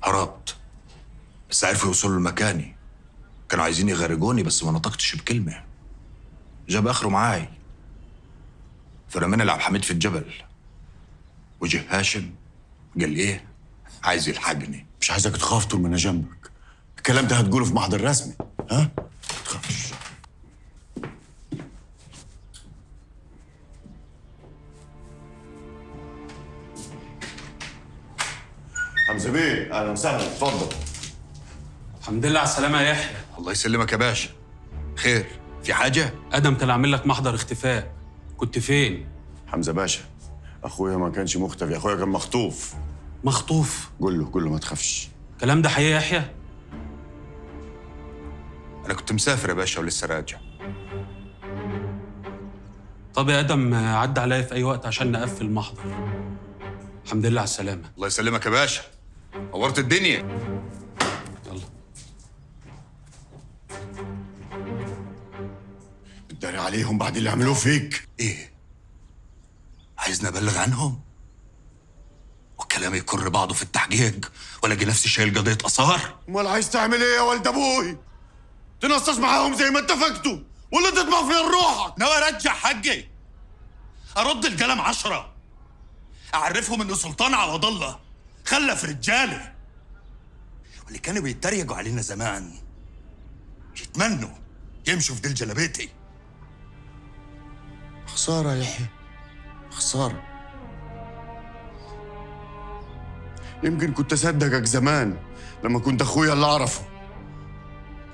هربت، بس عرفوا يوصلوا لمكاني. كانوا عايزين يغرجوني بس ما نطقتش بكلمه. جاب اخره معاي، فرمينا لعبد الحميد في الجبل. وجه هاشم قال ايه؟ عايز يلحقني. مش عايزك تخاف طول ما انا جنبك. الكلام ده هتقوله في محضر رسمي، ها؟ ما تخافش. حمزة بيه، اهلا وسهلا، اتفضل. الحمد لله على السلامة يا يحيى. الله يسلمك يا باشا. خير، في حاجة؟ ادم كان عامل لك محضر اختفاء، كنت فين؟ حمزة باشا، اخويا ما كانش مختفي، اخويا كان مخطوف. مخطوف؟ قول له، قول له ما تخافش. الكلام ده حقيقي يا يحيى؟ انا كنت مسافر يا باشا ولسه راجع. طب يا ادم عدى عليا في اي وقت عشان نقفل المحضر. الحمد لله على السلامة. الله يسلمك يا باشا، نورت الدنيا. يلا. بتداري عليهم بعد اللي عملوه فيك. ايه؟ عايزني ابلغ عنهم؟ والكلام يكر بعضه في التحقيق ولا نفسي شايل قضية آثار؟ امال عايز تعمل ايه يا ولد ابوي؟ تنصص معاهم زي ما اتفقتوا ولا تطمع في روحك؟ ناوي ارجع حقي، ارد القلم 10، اعرفهم ان سلطان عوض الله خلف رجاله، واللي كانوا بيتريقوا علينا زمان يتمنوا يمشوا في ديل جلابيتي. خسارة يا يحيى، خسارة. يمكن كنت اصدقك زمان لما كنت اخويا اللي اعرفه،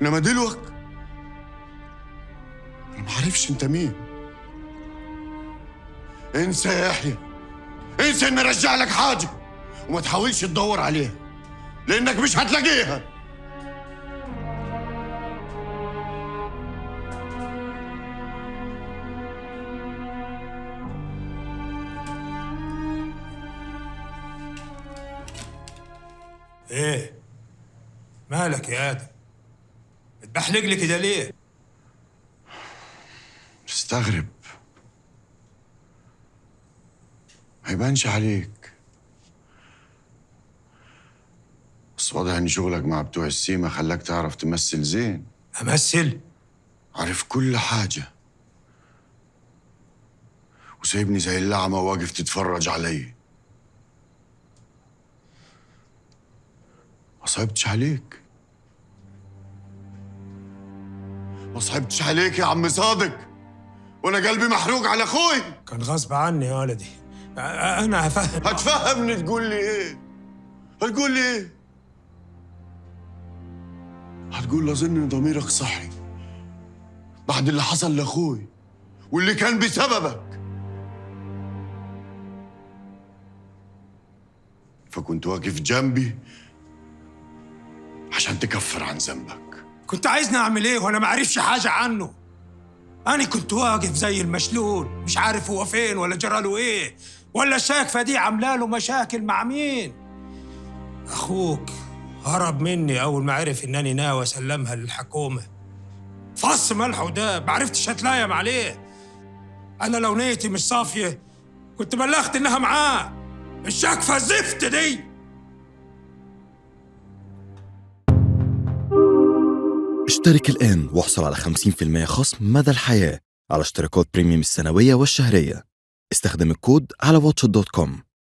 انما دلوقتي انا ما عارفش انت مين. انسى يا يحيى، انسى اني ارجع لك حاجة، وما تحاولش تدور عليها لانك مش هتلاقيها. ايه مالك يا ادم؟ بتبحلق لي كده ليه؟ مستغرب، ما يبانش عليك، بس واضح ان شغلك مع بتوع السيما خلاك تعرف تمثل زين. امثل؟ عارف كل حاجة وسايبني زي اللعمة واقف تتفرج عليا. ما صعبتش عليك، ما صعبتش عليك يا عم صادق، وانا قلبي محروق على اخوي. كان غصب عني يا ولدي، انا هفهم. هتفهمني تقول لي ايه؟ هتقول لي ايه؟ هتقول اظن ان ضميرك صحي بعد اللي حصل لاخوي واللي كان بسببك، فكنت واقف جنبي عشان تكفر عن ذنبك. كنت عايزني اعمل ايه وانا ما عارفش حاجة عنه؟ انا كنت واقف زي المشلول، مش عارف هو فين ولا جراله ايه، ولا الشاكفه دي عامله له مشاكل مع مين. اخوك هرب مني اول ما عرف انني ناوي اسلمها للحكومة. فص ملحة ده، ما عرفتش اتلايم عليه. انا لو نيتي مش صافية كنت بلغت انها معاه. الشاكفه الزفت دي. اشترك الآن واحصل على 50% خصم مدى الحياة على اشتراكات premium السنوية والشهرية. استخدم الكود على watch.com.